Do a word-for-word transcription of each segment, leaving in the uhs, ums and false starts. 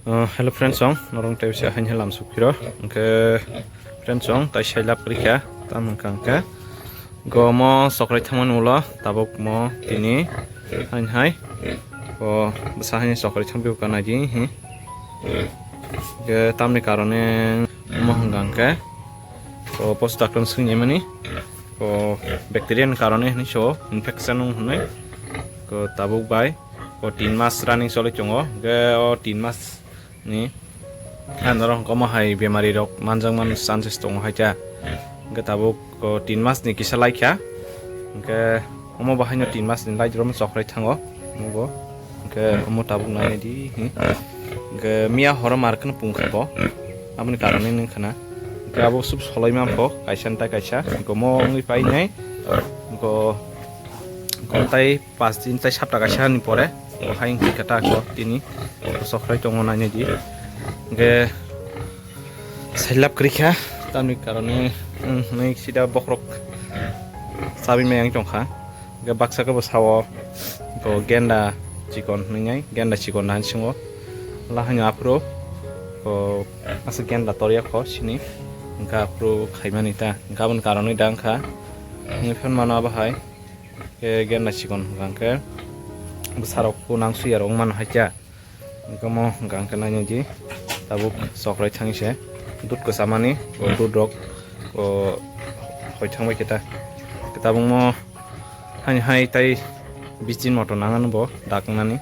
Uh, hello friends song, norong tei bisa hain helam sukiro. Hingke friends song, tai sailap rikha, tam hingka hingke. Gomo sokrai thangmani ulo, tabuk mo tini hain hai. Ko bwsa hain sokrai thang biu kana di, hi. Ge tamni karone mo hingka hingke. Ko post dakton swngni mani. Ko bacteria ni karone hinwi so infection wng hinwi. Ko tabuk bai. Ko tin mas running choli tongo. Ge o tin mas ni. Ang norok hwnkhe omo hai bemari rok manjakmani chances tongo hai khe. Hwnkhe tabuk o tin mas ni kisa laikha. Hwnkhe omo bo haino tin mas ni light rok chokrai thango. Omo bo. Hwnkhe omo tabuk nai di. Hwnkhe miya horo mar kheno pungkha bo. Aboni karone nung khana. Hwnkhe abo sub solai mampho kaisa tai kaisa. Hwnkhe omo wngwi painai. Hwnkhe tai pas din tai sapta kaisa ni pore. Bo hai wngkha ta ko tini. Chokrai tongo nainai di. Hwnkhe sailap kwrwi kha, tamni karone, mm, hwnwi sida bokhorok chabi maya wng tongkha. Hwnkhe baksa khe bo sao, bo genda chikon hwnwi nai, genda chikon da hinwi swngo. Lahai no aphuru, bo aswk genda torya kho sini, hwnkhe aphuru khaimani ta, hwnkhe aboni karonwi da wngkha. Hwnwi phan mano abo hai, khe genda chikon hwnkha khe bwsarok phunang suyarok wng mano hai khe. Hwnkhe omo hwnkha hwnkhe nainai di tabuk chokrai thangwi se dud kwchamani, o dud rok, o hoi thangbai khe ta. Khe tabukmo haini hai tai bichini moto nangani bo daknani.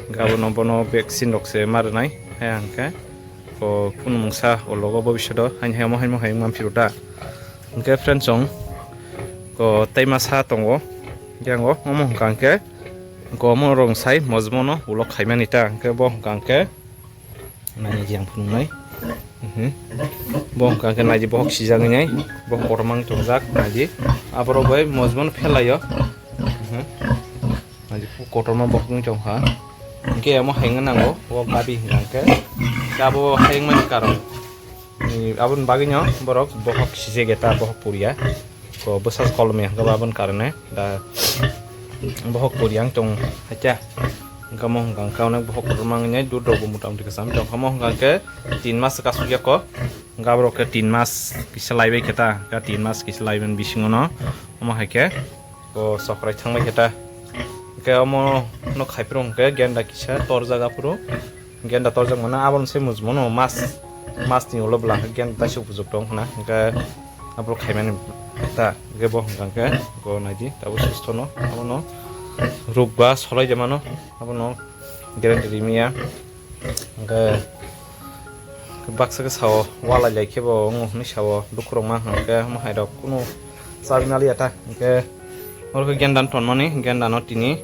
Hwnkhe abono bono vaccine rok se ma rwnai hai hwnkhe. O kunu mungsa o logo bo bisodo haini hai omo hai mo hai wng manphiro ta. Hwnkhe friends song ko tei masa tongo. Hwnkhe ang o omo hwnkha hwnkhe. Gomo rong sai mojmo no ulo khaimani ta hwnkhe bo hwnkha hwnkhe naidi ang phunuknai. Mhm. Bo hwnkha hwnkhe naidi bohok sijak wngnai, bohok kotorma wng tongjak naidi. Aborok bai mojmo no phelaio. Mhm. Naidi kotorma bohok wng tongkha. Hwnkhe amo hai wngna nango, o gabi hwnkha hwnkhe. Abo hai wngmani karon. Ni aboni bagwino borok bohok sijege ta bohok poriya. Ko bwsa kolomya hwnkhe aboni karone da bohok poriya wng tong hakhe. Hwnkhe omo hwnkha hwnkhe onek bohok kotorma wngnai dud rok bo mota moti kwcham tong omo hwnkha hwnkhe tin mas kasukya ko. Hwnkhe aborok khe tin mas kisa laibai khe ta, hwnkhe tin mas kisa laibani bisingo no omo hai khe. Ko sokrai thangbai khe ta. Hwnkhe omo no khai phuru hwnkhe genda kisa torjak aphuru. Genda torjak mano, aboni se mujmo no mas, mas ni ulo bwla hwnkhe genda taisuk bujuk tong khna. Hwnkhe aphuru khaimani ta, hwnkhe bo hwnkha hwnkhe go naidi, tabuk susto no, abono ruk ba solai de mano, abono guarantee rimya. Hwnkhe baksa khe sao walai lai khe bo wngo hwnwi sao, dukhu rok ma hwnkhe omo hai rok kunu chabi maliya ta, hwnkhe oro khe genda no tonmani, genda no tini,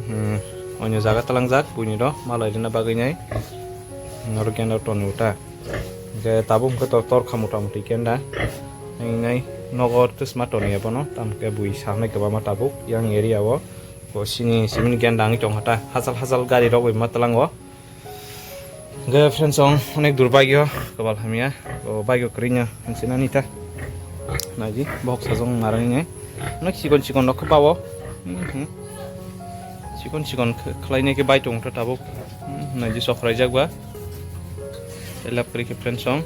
hmm, onyo jaga twlangjak buini rok malai rwna bagwi nai, oro genda no tonwi ta, hwnkhe tabuk hwnkhe tor kha mota moti genda, nai nogo twsma tonwi abono, tamo khe bui sanai kwbangma tabuk yang area o, bo sini simi ni genda wngwi tongkha ta, hachal hachal gari rok bai ma twlango. Hwnkhe friends, chwng onek dur bagyo, kwbal hamya, o bagyo kwrwino hinwi sinani ta. Naidi, bohok sajwk narwknai. Onek chikon chikon rok khe bao. Mhm. Chikon chikon khe-, khlainai khe bai tongo ta tabuk. Mhm, naidi, sokhraijak ba. Elap kwrwi khe friends, chwng.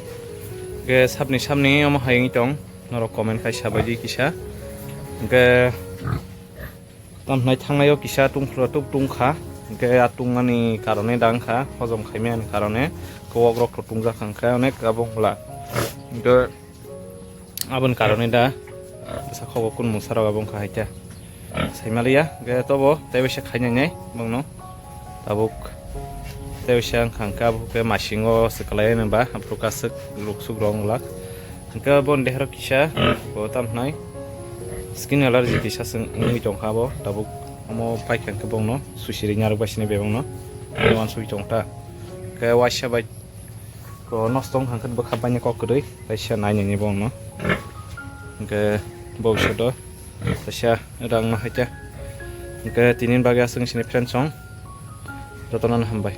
Hwnkhe sabni, sabni omo hai wngwi tong. Norok comment khai sabaidi kisa. Hwnkhe Tamo hwnai thangnai o kisa tungphru tuk tungkha, hwnkhe a tungmani karone da wngkha, hojom khaimani karone khe wok rok to tungjak kha, hwnkhe onek abo wngla. Hwnkhe aboni karone da bwsa kho bo kunu mungsa rok abo wngkha hai khe saimaliya, hwnkhe tobo tei bai se khainai nai bongno tabuk tei bai se wngkha, hwnkhe abo khe masingo swkalainani ba aphuru kasuk luksuk rok wngla. Hwnkhe bo ni deha rok kisa, bo tamo hwnai skin allergy kisa se wngwi tongkha bo, tabuk omo paikha hwnkhe bongno susi rwui narwk bai sini bebakno, ani uansugui tongkha. Hwnkhe waisa bai ko nosto wngkha hwnkhe bwkha baina kok kwrwi, kaisa nainani bongno. Hwnkhe bo bisodo kaisa rang no haikhe. Hwnkhe tini bagwi aswk sini friends song, jotono hambai.